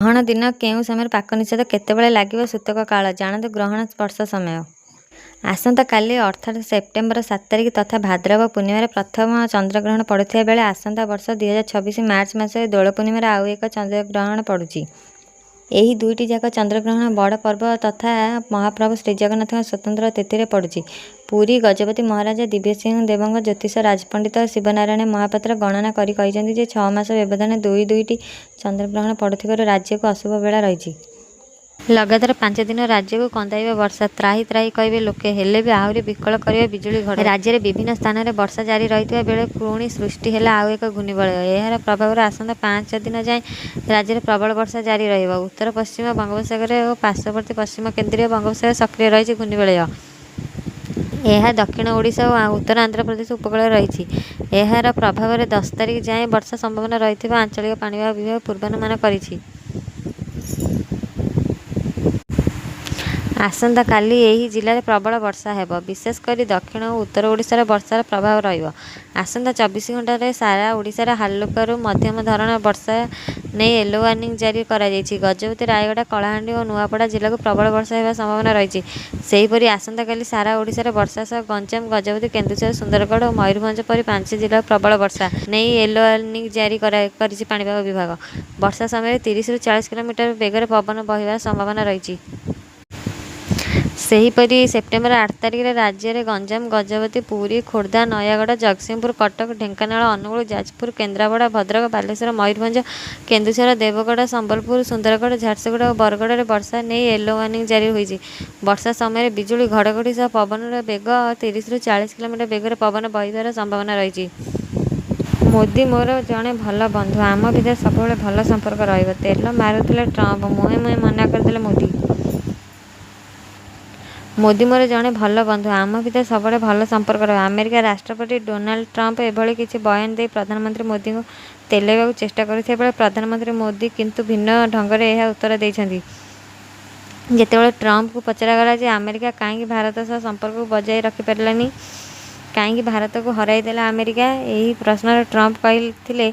ଗ୍ରହଣ ଦିନ କେଉଁ ସମୟରେ ପାକ ନିଷେଧ, କେତେବେଳେ ଲାଗିବ ସୂତକ କାଳ, ଜାଣନ୍ତୁ ଗ୍ରହଣ ସ୍ପର୍ଶ ସମୟ। ଆସନ୍ତାକାଲି ଅର୍ଥାତ ସେପ୍ଟେମ୍ବର 7 ତାରିଖ ତଥା ଭାଦ୍ରବ ପୂର୍ଣ୍ଣିମାରେ ପ୍ରଥମ ଚନ୍ଦ୍ରଗ୍ରହଣ ପଡ଼ୁଥିବା ବେଳେ ଆସନ୍ତା ବର୍ଷ 2026 ମାର୍ଚ୍ଚ ମାସରେ ଦୋଳ ପୂର୍ଣ୍ଣିମାରେ ଆଉ ଏକ ଚନ୍ଦ୍ରଗ୍ରହଣ ପଡ଼ୁଛି। ଏହି ଦୁଇଟି ଯାକ ଚନ୍ଦ୍ରଗ୍ରହଣ ବଡ଼ ପର୍ବ ତଥା ମହାପ୍ରଭୁ ଶ୍ରୀଜଗନ୍ନାଥଙ୍କ ସ୍ୱତନ୍ତ୍ର ତିଥିରେ ପଡ଼ୁଛି। ପୁରୀ ଗଜପତି ମହାରାଜା ଦିବ୍ୟସିଂହ ଦେବଙ୍କ ଜ୍ୟୋତିଷ ରାଜପଣ୍ଡିତ ଶିବନାରାୟଣ ମହାପାତ୍ର ଗଣନା କରି କହିଛନ୍ତି ଯେ, 6 ମାସ ବ୍ୟବଧାନରେ ଦୁଇ ଦୁଇଟି ଚନ୍ଦ୍ରଗ୍ରହଣ ପଡ଼ୁଥିବାରୁ ରାଜ୍ୟକୁ ଅଶୁଭ ବେଳା ରହିଛି। ଲଗାତାର 5 ଦିନ ରାଜ୍ୟକୁ କନ୍ଦାଇବ ବର୍ଷା, ତ୍ରାହି ତ୍ରାହି କହିବେ ଲୋକେ, ହେଲେ ବି ଆହୁରି ବିକଳ କରିବ ବିଜୁଳି ଘଡ଼ଘଡ଼ି। ରାଜ୍ୟରେ ବିଭିନ୍ନ ସ୍ଥାନରେ ବର୍ଷା ଜାରି ରହିଥିବା ବେଳେ ପୁଣି ସୃଷ୍ଟି ହେଲା ଆଉ ଏକ ଘୂର୍ଣ୍ଣିବଳୟ। ଏହାର ପ୍ରଭାବରେ ଆସନ୍ତା 5 ଦିନ ଯାଏଁ ରାଜ୍ୟରେ ପ୍ରବଳ ବର୍ଷା ଜାରି ରହିବ। ଉତ୍ତର-ପଶ୍ଚିମ ବଙ୍ଗୋପସାଗର ଓ ପାର୍ଶ୍ୱବର୍ତ୍ତୀ ପଶ୍ଚିମ-କେନ୍ଦ୍ରୀୟ ବଙ୍ଗୋପସାଗରରେ ସକ୍ରିୟ ରହିଛି ଘୂର୍ଣ୍ଣିବଳୟ। ଏହା ଦକ୍ଷିଣ ଓଡ଼ିଶା ଓ ଉତ୍ତର ଆନ୍ଧ୍ରପ୍ରଦେଶ ଉପକୂଳରେ ରହିଛି। ଏହାର ପ୍ରଭାବରେ 10 ତାରିଖ ଯାଏଁ ବର୍ଷା ସମ୍ଭାବନା ରହିଥିବା ଆଞ୍ଚଳିକ ପାଣିପାଗ ବିଭାଗ ପୂର୍ବାନୁମାନ କରିଛି। ଆସନ୍ତାକାଲି ଏହି ଜିଲ୍ଲାରେ ପ୍ରବଳ ବର୍ଷା ହେବ। ବିଶେଷକରି ଦକ୍ଷିଣ ଓ ଉତ୍ତର ଓଡ଼ିଶାରେ ବର୍ଷାର ପ୍ରଭାବ ରହିବ। ଆସନ୍ତା 24 ଘଣ୍ଟାରେ ସାରା ଓଡ଼ିଶାରେ ହାଲୁକାରୁ ମଧ୍ୟମ ଧରଣର ବର୍ଷା ନେଇ ୟେଲୋ ୱାର୍ଣ୍ଣିଂ ଜାରି କରାଯାଇଛି। ଗଜପତି, ରାୟଗଡ଼ା, କଳାହାଣ୍ଡି ଓ ନୂଆପଡ଼ା ଜିଲ୍ଲାକୁ ପ୍ରବଳ ବର୍ଷା ହେବାର ସମ୍ଭାବନା ରହିଛି। ସେହିପରି ଆସନ୍ତାକାଲି ସାରା ଓଡ଼ିଶାରେ ବର୍ଷା ସହ ଗଞ୍ଜାମ, ଗଜପତି, କେନ୍ଦୁଝର, ସୁନ୍ଦରଗଡ଼ ଓ ମୟୂରଭଞ୍ଜ ପରି 5 ଜିଲ୍ଲାକୁ ପ୍ରବଳ ବର୍ଷା ନେଇ ୟେଲୋ ୱାର୍ଣ୍ଣିଂ ଜାରି କରିଛି ପାଣିପାଗ ବିଭାଗ। ବର୍ଷା ସମୟରେ 30ରୁ 40 କିଲୋମିଟର ବେଗରେ ପବନ ବହିବାର ସମ୍ଭାବନା ରହିଛି। ସେହିପରି ସେପ୍ଟେମ୍ବର 8 ତାରିଖରେ ରାଜ୍ୟରେ ଗଞ୍ଜାମ, ଗଜପତି, ପୁରୀ, ଖୋର୍ଦ୍ଧା, ନୟାଗଡ଼, ଜଗତସିଂହପୁର, କଟକ, ଢେଙ୍କାନାଳ, ଅନୁଗୁଳ, ଯାଜପୁର, କେନ୍ଦ୍ରାପଡ଼ା, ଭଦ୍ରକ, ବାଲେଶ୍ୱର, ମୟୂରଭଞ୍ଜ, କେନ୍ଦୁଝର, ଦେବଗଡ଼, ସମ୍ବଲପୁର, ସୁନ୍ଦରଗଡ଼, ଝାରସୁଗୁଡ଼ା ଓ ବରଗଡ଼ରେ ବର୍ଷା ନେଇ ୟେଲୋ ୱାର୍ଣ୍ଣିଂ ଜାରି ହୋଇଛି। ବର୍ଷା ସମୟରେ ବିଜୁଳି, ଘଡ଼ଘଡ଼ି ସହ ପବନର ବେଗ 30ରୁ 40 କିଲୋମିଟର ବେଗରେ ପବନ ବହିବାର ସମ୍ଭାବନା ରହିଛି। ମୋଦି ମୋର ଜଣେ ଭଲ ବନ୍ଧୁ, ଆମ ଭିତରେ ସବୁବେଳେ ଭଲ ସମ୍ପର୍କ ରହିବ। ତେଲ ମାରୁଥିଲେ ଟ୍ରମ୍ପ, ମୁହେଁ ମୁହେଁ ମନା କରିଦେଲେ ମୋଦି। ମୋଦି ମୋର ଜଣେ ଭଲ ବନ୍ଧୁ, ଆମ ଭିତରେ ସବୁବେଳେ ଭଲ ସମ୍ପର୍କ ରହିବ। ଆମେରିକା ରାଷ୍ଟ୍ରପତି ଡୋନାଲ୍ଡ ଟ୍ରମ୍ପ ଏଭଳି କିଛି ବୟାନ ଦେଇ ପ୍ରଧାନମନ୍ତ୍ରୀ ମୋଦିଙ୍କୁ ତେଲେଇବାକୁ ଚେଷ୍ଟା କରିଥିବା ବେଳେ ପ୍ରଧାନମନ୍ତ୍ରୀ ମୋଦି କିନ୍ତୁ ଭିନ୍ନ ଢଙ୍ଗରେ ଏହାର ଉତ୍ତର ଦେଇଛନ୍ତି। ଯେତେବେଳେ ଟ୍ରମ୍ପଙ୍କୁ ପଚରାଗଲା ଯେ ଆମେରିକା କାହିଁକି ଭାରତ ସହ ସମ୍ପର୍କକୁ ବଜାୟ ରଖିପାରିଲାନି? କାହିଁକି ଭାରତକୁ ହରାଇଦେଲା ଆମେରିକା? ଏହି ପ୍ରଶ୍ନରେ ଟ୍ରମ୍ପ କହିଥିଲେ,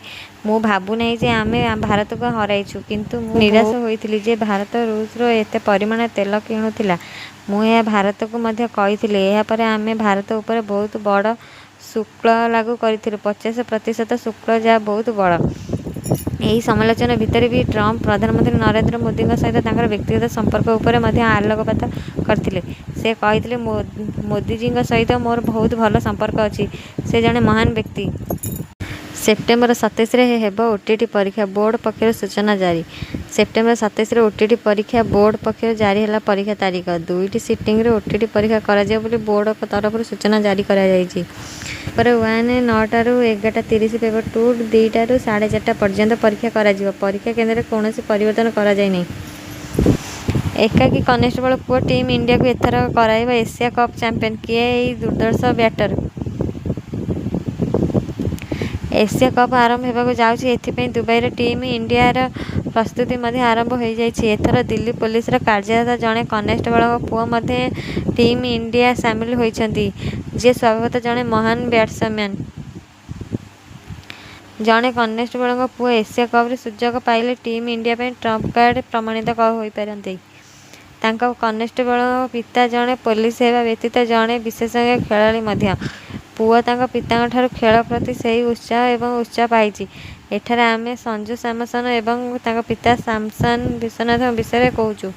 ମୁଁ ଭାବୁନାହିଁ ଯେ ଆମେ ଭାରତକୁ ହରାଇଛୁ। କିନ୍ତୁ ମୁଁ ନିରାଶ ହୋଇଥିଲି ଯେ ଭାରତ ରୁଷରୁ ଏତେ ପରିମାଣର ତେଲ କିଣୁଥିଲା। ମୁଁ ଏହା ଭାରତକୁ ମଧ୍ୟ କହିଥିଲି। ଏହା ପରେ ଆମେ ଭାରତ ଉପରେ ବହୁତ ବଡ଼ ଶୁଳ୍କ ଲାଗୁ କରିଥିଲୁ। 50% ଶୁଳ୍କ, ଯାହା ବହୁତ ବଡ଼। ଏହି ସମାଲୋଚନା ଭିତରେ ବି ଟ୍ରମ୍ପ ପ୍ରଧାନମନ୍ତ୍ରୀ ନରେନ୍ଦ୍ର ମୋଦିଙ୍କ ସହିତ ତାଙ୍କର ବ୍ୟକ୍ତିଗତ ସମ୍ପର୍କ ଉପରେ ମଧ୍ୟ ଆଲୋକପାତ କରିଥିଲେ। ସେ କହିଥିଲେ, ମୋଦିଜୀଙ୍କ ସହିତ ମୋର ବହୁତ ଭଲ ସମ୍ପର୍କ ଅଛି। ସେ ଜଣେ ମହାନ ବ୍ୟକ୍ତି। ସେପ୍ଟେମ୍ବର 27ରେ ହେବ ଓଟିଇଟି ପରୀକ୍ଷା, ବୋର୍ଡ ପକ୍ଷରୁ ସୂଚନା ଜାରି। ସେପ୍ଟେମ୍ବର 27ରେ ଓଟିଇଟି ପରୀକ୍ଷା। ବୋର୍ଡ ପକ୍ଷରୁ ଜାରି ହେଲା ପରୀକ୍ଷା ତାରିଖ। ଦୁଇଟି ସିଟିଂରେ ଓଟିଇଟି ପରୀକ୍ଷା କରାଯିବ ବୋଲି ବୋର୍ଡ ତରଫରୁ ସୂଚନା ଜାରି କରାଯାଇଛି। ପେପର ୱାନ୍ 9ଟାରୁ 11:30, ପେପର ଟୁ 2ଟାରୁ 4:30 ପର୍ଯ୍ୟନ୍ତ ପରୀକ୍ଷା କରାଯିବ। ପରୀକ୍ଷା କେନ୍ଦ୍ରରେ କୌଣସି ପରିବର୍ତ୍ତନ କରାଯାଇନାହିଁ। ଏକାକୀ କନେଷ୍ଟବଳ ପୁଅ ଟିମ୍ ଇଣ୍ଡିଆକୁ ଏଥର କରାଇବ ଏସିଆ କପ୍ ଚାମ୍ପିଅନ୍, କିଏ ଏହି ଦୁର୍ଦ୍ଧର୍ଷ ବ୍ୟାଟର? ଏସିଆ କପ୍ ଆରମ୍ଭ ହେବାକୁ ଯାଉଛି। ଏଥିପାଇଁ ଦୁବାଇରେ ଟିମ୍ ଇଣ୍ଡିଆର ପ୍ରସ୍ତୁତି ମଧ୍ୟ ଆରମ୍ଭ ହୋଇଯାଇଛି। ଏଥର ଦିଲ୍ଲୀ ପୋଲିସରେ କାର୍ଯ୍ୟରତ ଜଣେ କନଷ୍ଟେବଳଙ୍କ ପୁଅ ମଧ୍ୟ ଟିମ୍ ଇଣ୍ଡିଆରେ ସାମିଲ ହୋଇଛନ୍ତି, ଯିଏ ସ୍ୱଭାବତଃ ଜଣେ ମହାନ ବ୍ୟାଟସମ୍ୟାନ୍। ଜଣେ କନଷ୍ଟେବଳଙ୍କ ପୁଅ ଏସିଆ କପରେ ସୁଯୋଗ ପାଇଲେ ଟିମ୍ ଇଣ୍ଡିଆ ପାଇଁ ଟ୍ରମ୍ପ କାର୍ଡ ପ୍ରମାଣିତ ହୋଇପାରନ୍ତି। ତାଙ୍କ କନଷ୍ଟେବଳ ପିତା ଜଣେ ପୋଲିସ ହେବା ବ୍ୟତୀତ ଜଣେ ବିଶେଷଜ୍ଞ ଖେଳାଳି ମଧ୍ୟ। ପୁଅ ତାଙ୍କ ପିତାଙ୍କଠାରୁ ଖେଳ ପ୍ରତି ସେହି ଉତ୍ସାହ ଏବଂ ଉତ୍ସାହ ପାଇଛି। ଏଠାରେ ଆମେ ସଞ୍ଜୁ ସାମସନ ଏବଂ ତାଙ୍କ ପିତା ସାମସନ ବିଶ୍ୱନାଥନଙ୍କ ବିଷୟରେ କହୁଛୁ।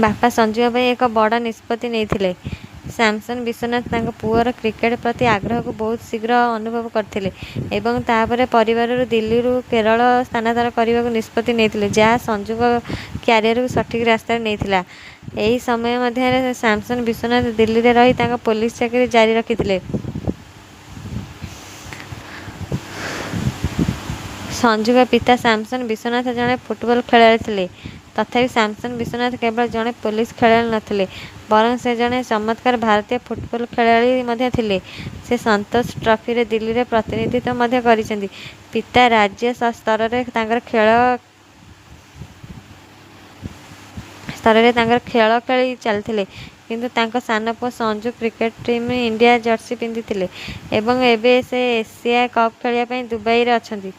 ବାପା ସଞ୍ଜୁଙ୍କ ପାଇଁ ଏକ ବଡ଼ ନିଷ୍ପତ୍ତି ନେଇଥିଲେ। ସାମସନ ବିଶ୍ୱନାଥନ ତାଙ୍କ ପୁଅର କ୍ରିକେଟ ପ୍ରତି ଆଗ୍ରହକୁ ବହୁତ ଶୀଘ୍ର ଅନୁଭବ କରିଥିଲେ ଏବଂ ତା'ପରେ ପରିବାରକୁ ଦିଲ୍ଲୀରୁ କେରଳ ସ୍ଥାନାନ୍ତର କରିବାକୁ ନିଷ୍ପତ୍ତି ନେଇଥିଲେ, ଯାହା ସଞ୍ଜୁଙ୍କ କ୍ୟାରିଅରକୁ ସଠିକ୍ ରାସ୍ତାରେ ନେଇଥିଲା। ଏହି ସମୟ ମଧ୍ୟରେ ସାମସନ ବିଶ୍ୱନାଥନ ଦିଲ୍ଲୀରେ ରହି ତାଙ୍କ ପୋଲିସ ଚାକିରି ଜାରି ରଖିଥିଲେ। ସଞ୍ଜୁଙ୍କ ପିତା ସାମସନ ବିଶ୍ୱନାଥନ ଜଣେ ଫୁଟବଲ ଖେଳାଳି ଥିଲେ। ତଥାପି, ସାମସନ ବିଶ୍ୱନାଥନ କେବଳ ଜଣେ ପୋଲିସ ଖେଳାଳି ନଥିଲେ, ବରଂ ସେ ଜଣେ ଚମତ୍କାର ଭାରତୀୟ ଫୁଟବଲ ଖେଳାଳି ମଧ୍ୟ ଥିଲେ। ସେ ସନ୍ତୋଷ ଟ୍ରଫିରେ ଦିଲ୍ଲୀର ପ୍ରତିନିଧିତ୍ୱ ମଧ୍ୟ କରିଛନ୍ତି। ପିତା ରାଜ୍ୟ ସ୍ତରରେ ତାଙ୍କର ଖେଳ ସ୍ତରରେ ତାଙ୍କର ଖେଳ ଖେଳି ଚାଲିଥିଲେ, କିନ୍ତୁ ତାଙ୍କ ସାନ ପୁଅ Sanju cricket team India jersey ପିନ୍ଧିଥିଲେ ଏବଂ ଏବେ ସେ ଏସିଆ କପ୍ ଖେଳିବା ପାଇଁ ଦୁବାଇରେ ଅଛନ୍ତି।